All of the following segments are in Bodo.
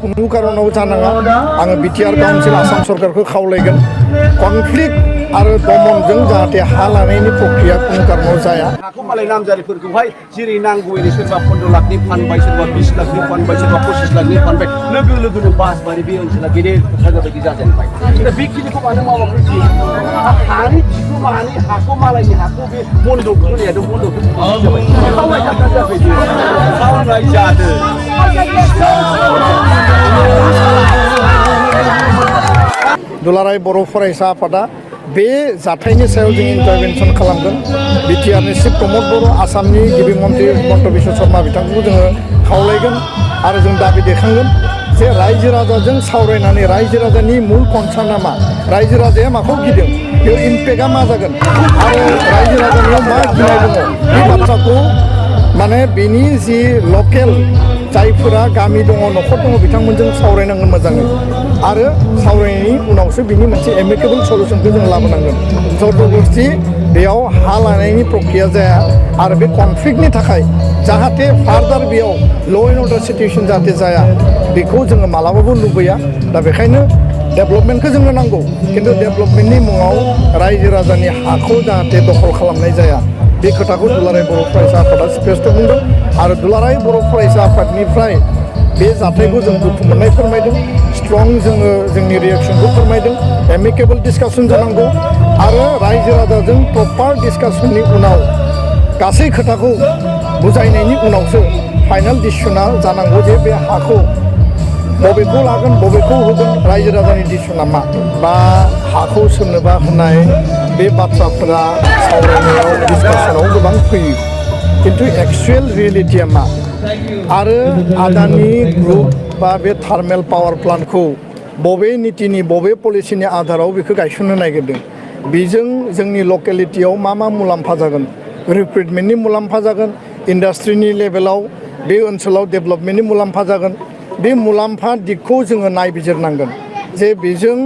कुनु कारनाव जानाङा आङो बिटिआर काउन्सिल आसाम सरकारखौ खावलायगोन कनफ्लिक्ट आरो दमनजों जाहाथे हा लानायनि प्रक्रिया कुनु कारनाव जाया हाखौ मालाय नामजारिफोरखौहाय जेरै नांगौ एरै सोरबा 15 लाखनि फानबाय सोरबा 20 लाखनि फानबाय सोरबा 25 लाखनि फानबाय लोगो लोगोनो बासबारि बे ओनसोला गेदेर बायदि जाजेनबाय दा बेखिनिखौ मानो मावाखै हानि बिगोमानि हाखौ मालायनि हाखौ बे बन्दक होनायाथ' बन्दक जाबाय खावनाय जाबाय खावनाय जादों दुलाराय बर' फरायसा आफादा बे जाथायनि सायाव जों इन्टारभेनसन खालामगोन बिटिआरनि चिफ प्रमद बर' आसामनि गिबि मन्त्रि हिमन्त बिश्व शर्मा बिथांखौ जोङो खावलायगोन आरो जों दाबि दैखांगोन जे रायजो राजाजों सावरायनानै रायजो राजानि मुल कनसार्नआ मा रायजो राजाया माखौ गिदों बेयाव इम्पेक्टआ मा जागोन आरो रायजो राजानियाव मा गिनाय दङ बे बाथ्राखौ माने बेनि जि लकेल जायफोरा गामि दङ न'खर दङ बिथांमोनजों सावरायनांगोन मोजाङै आरो सावरायनायनि उनावसो बिनि मोनसे एमिकेबल सल्युसनखौ जों लाबोनांगोन जबरदस्ति बेयाव हा लानायनि प्रक्रिया जाया आरो बे कनफ्लिक्टनि थाखाय जाहाथे फार्दार बेयाव ल' एन्ड अर्डार सिटुएसन जाहाथे जाया बेखौ जोङो मालाबाबो लुबैया दा बेखायनो डेभेलपमेन्टखौ जोंनो नांगौ खिन्थु डेभेलपमेन्टनि मुङाव रायजो राजानि हाखौ जाहाथे दखल खालामनाय जाया बे खोथाखौ दुलाराय बर' फरायसा आफादा स्पष्ट बुंदों आरो दुलाराय बर' फरायसा आफादनिफ्राय बे जाथायखौ जों दुखु मोननाय फोरमायदों स्ट्रं जोङो जोंनि रिएक्सनखौ फोरमायदों एमिकेबल डिसकासन जानांगौ आरो रायजो राजाजों प्रपार डिसकासननि उनाव गासै खोथाखौ बुजायनायनि उनावसो फाइनाल डिसिसना जानांगौ जे बे हाखौ बबेखौ लागोन बबेखौ होगोन रायजो राजानि डिसिसना मा बा हाखौ सोरनोबा होनाय बे बाथ्राफोरा सावरायनायाव डिसकासनाव गोबां फैयो खिन्थु एक्चुएल रियेलिटिया मा आरो आदानि ग्रुप बा बे थार्मेल पावार प्लान्टखौ बबे नीतिनि बबे पलिसिनि आधाराव बेखौ गायसननो नागिरदों बेजों जोंनि लकेलिटियाव मा मुलाम्फा जागोन रिक्रुटमेन्टनि मुलाम्फा जागोन इन्डास्ट्रिनि लेभेलाव बे ओनसोलाव डेभेलपमेन्टनि मुलाम्फा जागोन बे मुलाम्फा दिगखौ जोङो नायबिजिरनांगोन जे बेजों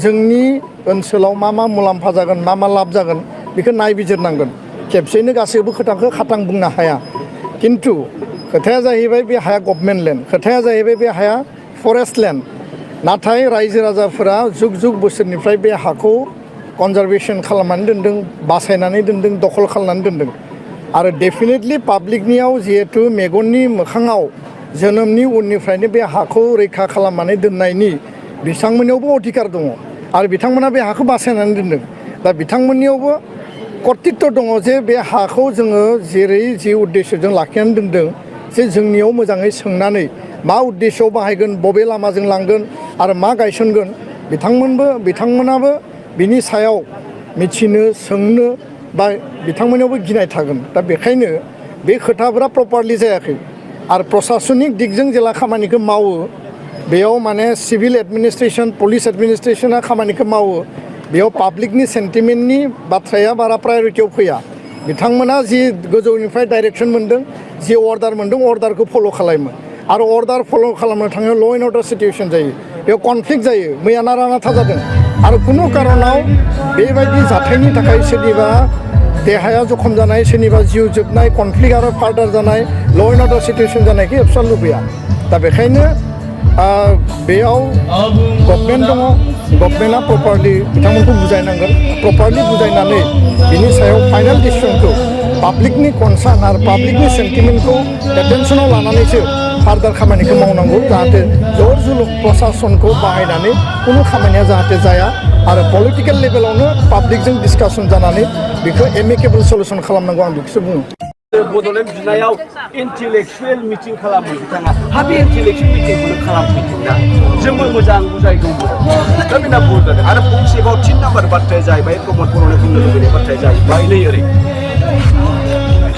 जोंनि ओनसोलाव मा मुलाम्फा जागोन मा लाब जागोन बेखौ नायबिजिरनांगोन खेबसेनो गासैबो खोथाखौ खाथां बुंनो हाया खिन्थु खोथाया जाहैबाय बे हाया गभर्नमेन्ट लेन्ड खोथाया जाहैबाय बे हाया फरेस्ट लेन्ड नाथाय रायजो राजाफोरा जुग जुग बोसोरनिफ्राय बे हाखौ कनजारभेसन खालामनानै दोनदों बासायनानै दोनदों दखल खालामनानै दोनदों आरो डेफिनेटलि पाब्लिकनियाव जिहेतु मेगननि मोखाङाव जोनोमनि उननिफ्रायनो बे हाखौ रैखा खालामनानै दोननायनि बिथांमोननियावबो अधिकार दङ आरो बिथांमोना बे हाखौ बासायनानै दोनदों दा बिथांमोननियावबो कर्तृत्व दङ जे बे हाखौ जोङो जेरै जि उद्देश्यजों लाखिनानै दोनदों जे जोंनियाव मोजाङै सोंनानै मा उद्देश्यआव बाहायगोन बबे लामाजों लांगोन आरो मा गायसनगोन बिथांमोनाबो बिनि सायाव मिथिनो सोंनो बा बिथांमोननियावबो गिनाय थागोन दा बेखायनो बे खोथाफोरा प्रपारलि जायाखै आरो प्रशासनिक दिगजों जेला खामानिखौ मावो बेयाव माने सिभिल एडमिनिस्ट्रेसन पुलिस एडमिनिस्ट्रेसना खामानिखौ मावो बेयाव पाब्लिकनि सेन्टिमेन्टनि बाथ्राया बारा प्रायरिटियाव फैया बिथांमोना जि गोजौनिफ्राय डाइरेक्सन मोनदों जि अर्डार मोनदों अर्डारखौ फल' खालामो आरो अर्डार फल' खालामनो थाङो ल' एन्ड अर्डार सिटुएसन जायो बेयाव कनफ्लिक्ट जायो मैया नारा-नाथा जादों आरो खुनु कारनाव बेबायदि जाथायनि थाखाय सोरनिबा देहाया जखम जानाय सोरनिबा जिउ जोबनाय कनफ्लिक्ट आरो फार्दार जानाय ल' एन्ड अर्डार सिटुएसन जानायखौ एबसुल लुबैया दा बेखायनो बेयाव गभर्नमेन्ट दङ गभर्नमेन्टआ प्रपारलि बिथांमोनखौ बुजायनांगोन प्रपारलि बुजायनानै बिनि सायाव फाइनाल डिसिसनखौ पाब्लिकनि कनसार्न आरो पाब्लिकनि सेन्टिमेन्टखौ एटेनसनाव लानानैसो फार्दार खामानिखौ मावनांगौ जाहाथे जर जुलुम प्रशासनखौ बाहायनानै खुनु खामानिया जाहाथे जाया आरो पलिटिकेल लेभेलावनो पाब्लिकजों डिसकासन जानानै बेखौ एमिकेबल सल्युसन खालामनांगौ आं बेखौसो बुङो बड'लेण्ड बिनायाव इन्टेलेक्सुवेल मिटिं खालामो बिथाङा बे इन्टेलेक्सुवेल मिटिंखौनो खालामफैदोंना जोंबो मोजां बुजायदोंमोन दा बेना भुल जादों आरो फंसेबाव 3 नाम्बार बाथ्राया जाहैबाय प्रमद बर'नो बुंनो लुबैनाय बाथ्राया जाहैबाय नै ओरै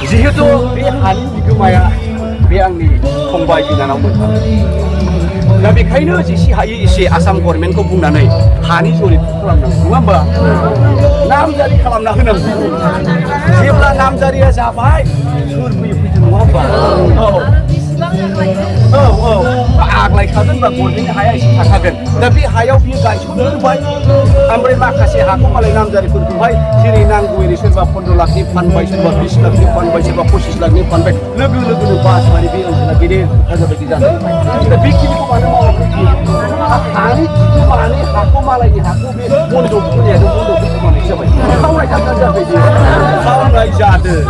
जिहेतु बे हानि बिगोमाया बे आंनि फंबाय बिनानावमोन दा बेखायनो जेसे हायो एसे आसाम गभर्नमेन्टखौ बुंनानै हानि जरिप खालामनांगौ नङा होमबा नामजारि खालामना होनांगौ जेब्ला नामजारिया जाबाय सोर फैयो नङा होमबा औ आग्लायखागोन बा गभर्नमेन्टनि हाया एसे थाखागोन दा बे हायाव बियो गायसनबाय ओमफ्राय माखासे हाखौ मालाय नामजारिफोरखौहाय जेरै नांगौ एरै सोरबा 15 लाखनि फानबाय सोरबा 20 लाखनि फानबाय सोरबा 25 लाखनि फानबाय लोगो लोगोनो बासबारि बे ओनसोला गेदेर बायदि जाजोब्बाय दा बेखिनिखौ मानो मावो हाखौ मालायनि हाखौ बे बन्दक खुलियानो बन्दक खुलिनाय जाबाय खावनाय जादों जाबाय खावनाय जादों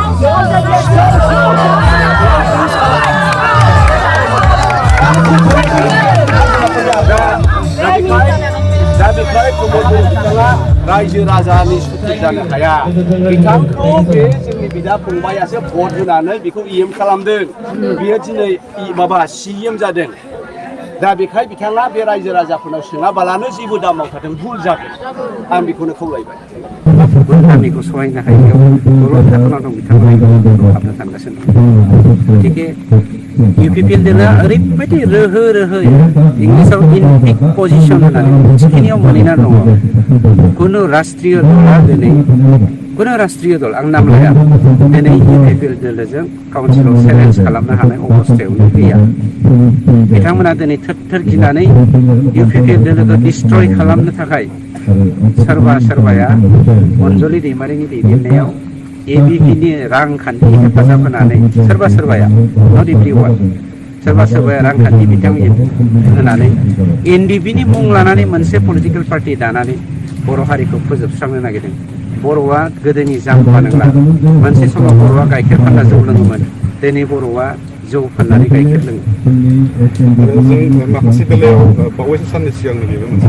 दा बेखाय प्रमद बर' बिथाङा रायजो राजानि सुथुर जानो हाया बिथांखौ बे जोंनि बिदा फंबायासो भट होनानै बेखौ इएम खालामदों बियो दिनै माबा सिएम जादों दा बेखाय बिथाङा बे रायजो राजाफोरनाव सोङाबालानो जेबो दा मावथारदों भुल जादों आं बेखौनो खावलायबाय गामिखौ सहायनो हायैयाव दलद थाखोनाव दं बिथांमोना हाबनो सानगासिनो दं गतिके UPPL दला ओरैबायदि रोहो इंलिसाव इन पिक पजिशन होनानै थिखिनियाव मोनहैना दङ कुनु राष्ट्रीय दला दिनै कुनु राष्ट्रीय दल आं नाम लाया दिनै UPPL दोलोजों काउन्सिलाव चेलेन्ज खालामनो हानाय अबस्थायावनो गैया बिथांमोना दिनै थोर गिनानै UPPL दोलोखौ डिस्ट्रय खालामनो थाखाय सोरबाया अनजलि दैमारिनि दैदेननायाव ABPनि रांखान्थि हेफाजाब होनानै सोरबाया नट एभ्रिवान सोरबाया रांखान्थि बिथां होनानै NDPनि मुं लानानै मोनसे पलिटिकेल पार्टि दानानै बर' हारिखौ फोजोबस्रांनो नागिरदों बर'आ गोदोनि जाम्बा नंला मोनसे समाव बर'आ गाइखेर फानना जौ लोङोमोन दिनै बर'आ जौ फाननानै गाइखेर लोङो जों माखासे बेलायाव बावैसो साननि सिगांनो बेबो मोनसे